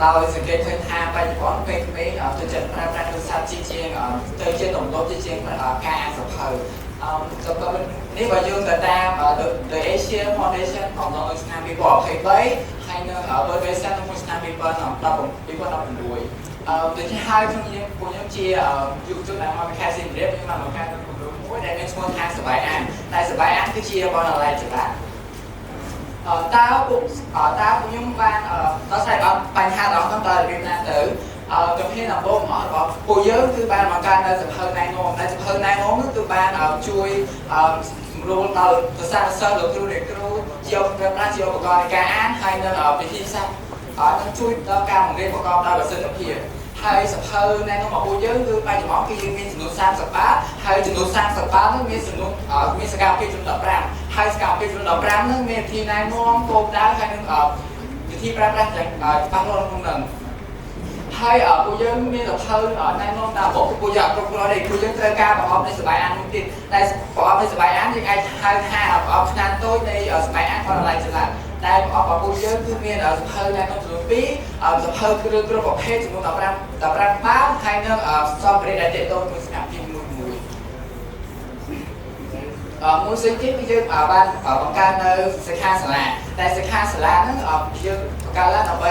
ដោយសង្កេតឃើញថាបច្ចុប្បន្នពេលក្មេងចូលចិត្តប្រើប្រាស់ទូរស័ព្ទជាជាងទៅជាទម្លាប់ជាជាងការអានសៀវភៅអឺសម្រាប់នេះបើយើងទៅតាម The Asia Foundation អំឡុងឆ្នាំ2023ហើយនិង World Vision ក្នុងឆ្នាំ2019 2016ដូច្នេះហើយក្នុងយើងពួកខ្ញុំជាយុវជនដែលមកពីខេត្តសៀមរាបខ្ញុំបានបង្កើតនូវគម្រោងមួយដែលមានឈ្មោះថាសប្បាយអានតែសប្បាយអានគឺជាបណ្ណាល័យចម្លាក់តើពួកខ្ញុំបានដោះស្រាយបញ្ហារបស់ខ្ញុំតើរបៀបណាទៅជំហានដំបូងអស់របស់ពួកយើងគឺបានបង្កើតនៅសៀវភៅណែនាំដែលសៀវភៅណែនាំនោះគឺបានជួយសម្រួលដល់សិស្សានុសិស្សលោកគ្រូអ្នកគ្រូជាប្រើប្រាស់ជាឧបករណ៍នៃការអានហើយនិងវិធីសាស្ត្រនឹងជួយដល់ការបង្រៀនប្រកបដោយប្រសិទ្ធភាពហើយសៀវភៅណែនាំរបស់ពួកយើងគឺបច្ចុប្បន្នគឺយើងមានចំនួន30បាតហើយចំនួន30បាតនោះមានចំនួនមានសកម្មភាពចំនួន15ហើយសកម្មភាពចំនួន15នោះមានវិធីណែនាំគោលដៅហើយនឹងវិធីប្រើប្រាស់យ៉ាងច្បាស់លាស់ក្នុងនោះហើយពួកយើងមានសៀវភៅណែនាំតាមរបស់ពួកយើងគ្រប់គ្រាន់ទេពួកយើងត្រូវការប្រអប់នៃសប្បាយអានមួយទៀតតែប្រអប់នៃសប្បាយអានយើងអាចហៅថាប្រអប់ខ្នាតតូចនៃសប្បាយអានបណ្ណាល័យចល័តតែប្រអប់របស់ពួកយើងគឺមានសៀវភៅណែនាំចំនួន2សៀវភៅគ្រឿងគ្រប់ប្រភេទចំនួន15 15ក្បាលហើយនិងសម្ភារៈដែលទាក់ទងជាមួយសកម្មភាពមួយមួយមួយផ្សេងទៀតគឺយើងបានបង្កើតនៅសិក្ខាសាលាតែសិក្ខាសាលាហ្នឹងយើងបង្កើតឡើងដើម្បី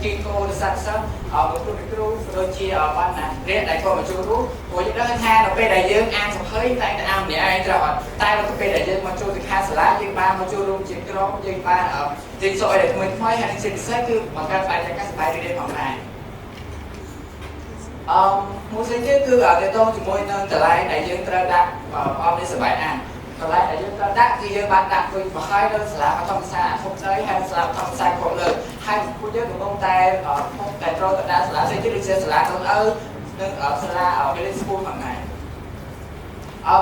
គីកូនសិស្សសិស្សលោកគ្រូអ្នកគ្រូដូចជាបណ្ណារៀនដែលគាត់មកចូលរួមព្រោះយើងដឹងថានៅពេលដែលយើងអានសៀវភៅតែតែអានម្នាក់ឯងត្រូវអត់តែនៅពេលដែលយើងមកចូលសិក្ខាសាលាយើងបានមកចូលរួមជាក្រុមយើងបានរៀនសូត្រអីដែលថ្មីថ្មីហើយជាពិសេសគឺបង្កើតបរិយាកាសសប្បាយរីករាយផងដែរមួយផ្សេងទៀតគឺទាក់ទងជាមួយនឹងកន្លែងដែលយើងត្រូវដាក់ប្រអប់នៃសប្បាយអានកន្លែងដែលយើងត្រូវដាក់គឺយើងបានដាក់ដូចមកហើយនៅសាលាបឋមសិក្សាធំស្រីហើយសាលាបឋមសិក្សាគ្រប់លើហើយពួកយើងកំពុងតែកំពុងតែត្រូវទៅដាក់សាលាផ្សេងទៀតដូចជាសាលាកូនឪនិងសាលា village school ផងដែរ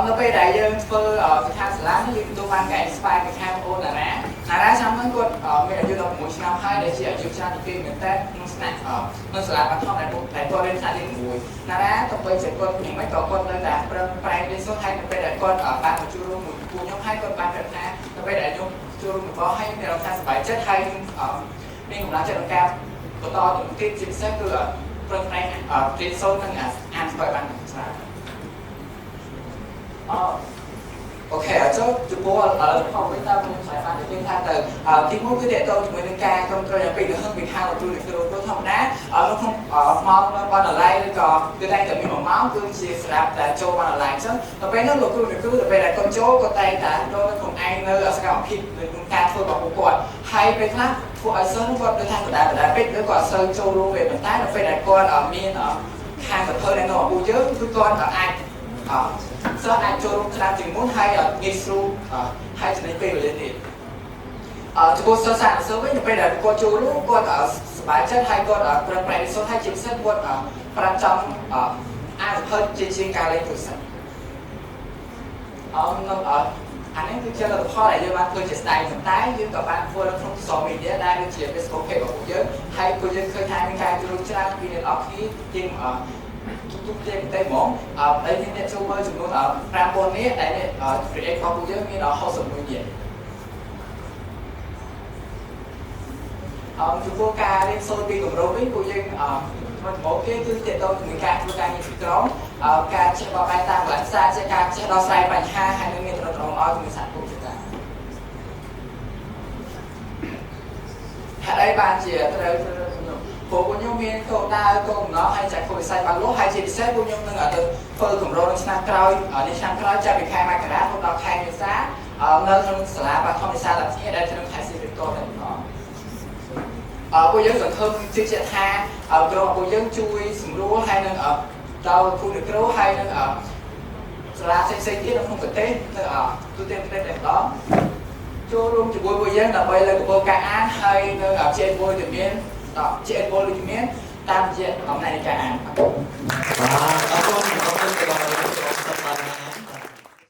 នៅពេលដែលយើងធ្វើសិក្ខាសាលានេះយើងទទួលបានការ inspire ពីខាងអូនតារាតារាឆ្នាំហ្នឹងគាត់មានអាយុ16ឆ្នាំហើយដែលជាអាយុច្រើនជាងគេមែនតើក្នុងថ្នាក់ក្នុងសាលាបឋមដែលដែលគាត់រៀនថ្នាក់ទី6តារាទៅពេលជាគាត់យ៉ាងម៉េចក៏គាត់នៅតែប្រឹងប្រែងរៀនសូត្រហើយនៅពេលដែលគាត់បានមកចូលរួមមួយពួកខ្ញុំហើយគាត់បានប្រាប់ថានៅពេលដែលខ្ញុំចូលរួមរបស់ហើយមានអារម្មណ៍ថាសប្បាយចិត្តហើយមានកម្លាំងចិត្តក្នុងការបន្តទៅមុខទៀតជាពិសេសគឺប្រឹងប្រែងរៀនសូត្រនិងអានស្វែងបានច្រើនOK អញ្ចឹងចំពោះផលវិញតើខ្ញុំស្វែងបាននិយាយថាទៅទីមួយគឺតកតងជាមួយនឹងការគ្រប់គ្រងយ៉ាងពីរហឹងពីខាងលោកគ្រូអ្នកគ្រូព្រោះធម្មតានៅក្នុងម៉ោងបណ្ណាល័យឬក៏គឺតែតែមាន1ម៉ោងគឺជាស្រាប់តែចូលបណ្ណាល័យអញ្ចឹងដល់ពេលនោះលោកគ្រូអ្នកគ្រូដល់ពេលដែលគាត់ចូលគាត់តែងតែចូលនៅខ្លួនឯងនៅសកម្មភាពនៅក្នុងការធ្វើរបស់ពួកគាត់ហើយពេលខ្លះធ្វើឲ្យសិស្សនោះគាត់ដូចថាដដែលដដែលពេកឬក៏អត់សូវចូលរួមទេប៉ុន្តែដល់ពេលដែលគាត់មានខាងសៀវភៅណែនាំរបស់ពួកយើងគឺគាត់អាចសិស្សអាចចូលរួមច្រើនជាងមុនហើយងាយស្រួលហើយចំណេញពេលវេលាទៀតចំពោះសិស្សសាស្ត្រសិស្សវិញនៅពេលដែលគាត់ចូលរួមគាត់សប្បាយចិត្តហើយគាត់ប្រឹងប្រែងរៀនសូត្រហើយជាពិសេសគាត់ប្រាំចង់អានសៀវភៅជាជាងការលេងទូរស័ព្ទនៅអានេះគឺជាលទ្ធផលដែលយើងបានធ្វើជាស្ដែងប៉ុន្តែយើងក៏បានធ្វើនៅក្នុង social media ដែរដូចជា Facebook page របស់ពួកយើងហើយពួកយើងឃើញថាមានការចូលរួមច្រើនពីអ្នកនរគ្នាជាងទុកទុកទេប្រទេសហ្មងដែលមានអ្នកចូលមើលចំនួន5000នាក់ដែលអ្នក create របស់ពួកយើងមានដល់61នាក់ចំពោះការរៀនសូត្រពីគម្រោងវិញពួកយើងមកដំបូងគេគឺទាក់ទងជាមួយការធ្វើការងារជាក្រុមការចេះបបបែនតាមកលៈចេះការចេះដោះស្រាយបញ្ហាហើយនឹងមានទំនាក់ទំនងល្អជាមួយសហគមន៍ជាដើមហេតុអីបានជាត្រូវជ្រើសរើសខ្ញុំព្រោះពួកខ្ញុំមានគោលដៅគោលបំណងហើយចក្ខុវិស័យបានលុះហើយជាពិសេសពួកខ្ញុំនឹងទៅធ្វើគម្រោងនៅឆ្នាំក្រោយនេះឆ្នាំក្រោយចាប់ពីខែមករាដល់ខែមេសានៅក្នុងសាលាបឋមវិសាលធាដែលក្នុងខេត្តសៀមរាបតតែម្ដងពួកយើងសង្ឃឹមជឿជាក់ថាក្រុមពួកយើងជួយសម្រួលហើយនឹងដល់គ្រូអ្នកគ្រូហើយនឹងសាលាផ្សេងៗទៀតនៅក្នុងប្រទេសនៅទូទាំងប្រទេសតែម្ដងចូលរួមជាមួយពួកយើងដើម្បីលើកកម្ពស់ការអានហើយនឹងជាវត្តមានជាវត្តមានតាមរយៈអំណាចនៃការអាន បាទអរគុណអរគុណទៅដល់